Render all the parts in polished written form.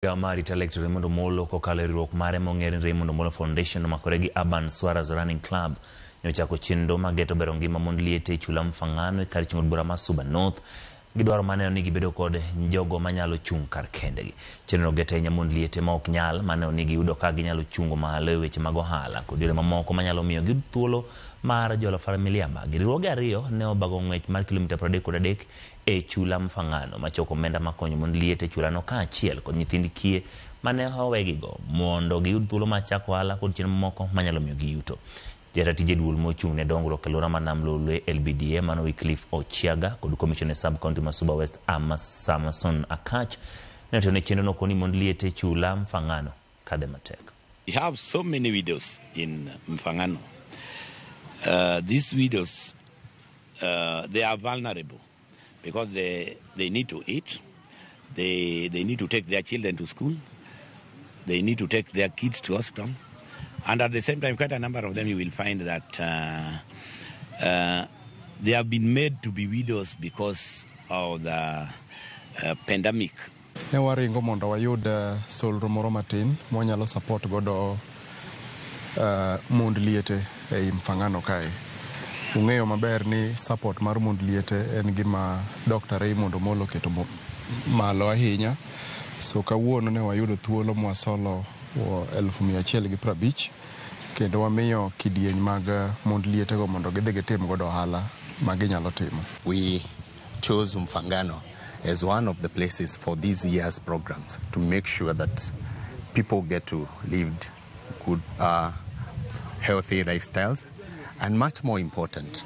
Migao mar arita Lector Raymond Omolo kokalo e riwruok mare mong'ere ni Raymond Omolo Foundation omakore gi Urban Swaras Running Club nyochako chenro mageto bero ngima mond liete e chula Mfangano e kar chung' od bura ma Suba North. Gidwaro mar neno ni gibedo kod jogo manyalo chung' kar kendgi. Chenrono geto ahinya mond liete ma ok nyal mar neno ni giyudo ka ginyalo chungo malo e weche mag ohala kod yore mamoko manyalo miyo giyud thuolo mar jolo familia maggi. Riwruoge ariyo ne obago ng'wech mar kilomita 33 e chula Mfangano machoko omenda makonyo mond liete e chulano kaachiel kod nyithind kiye mane owegigo mondo giyud thuolo mar chako ohala kod chenro mamoko manyalo miyogi yuto. Jata tije duol mochung' ne dongruok e alwora mar Nam Lolwe LBDA mano Wycliffe Ochiaga kod komishona e sub county ma Suba West Amason Akach ne otelo ne chenrono koni mond liete e chula Mfangano kadhe matek. We have so many widows in Mfangano. These widows, they are vulnerable because they need to eat, they need to take their children to school, they need to take their kids to hospital, and at the same time, quite a number of them you will find that they have been made to be widows because of the pandemic. Ne waringo mondo wayud solro moro matin mwanyalo support godo mond liete ei Mfangano kae. Ung'eyo maber ni support mar mond liete en gima Dr. Raymond Omolo oketo malo ahinya. So kawuono ne wayudo thuolo mwasolo 150,000 kendo wamiyo kidieny mag mond lietego mondo gidhi gitim godo ohala ma ginyalo timo. We chose Mfangano as one of the places for this year's programs to make sure that people get to live good, healthy lifestyles, and much more important,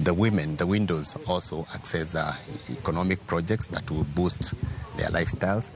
the women, the widows also access economic projects that will boost their lifestyles.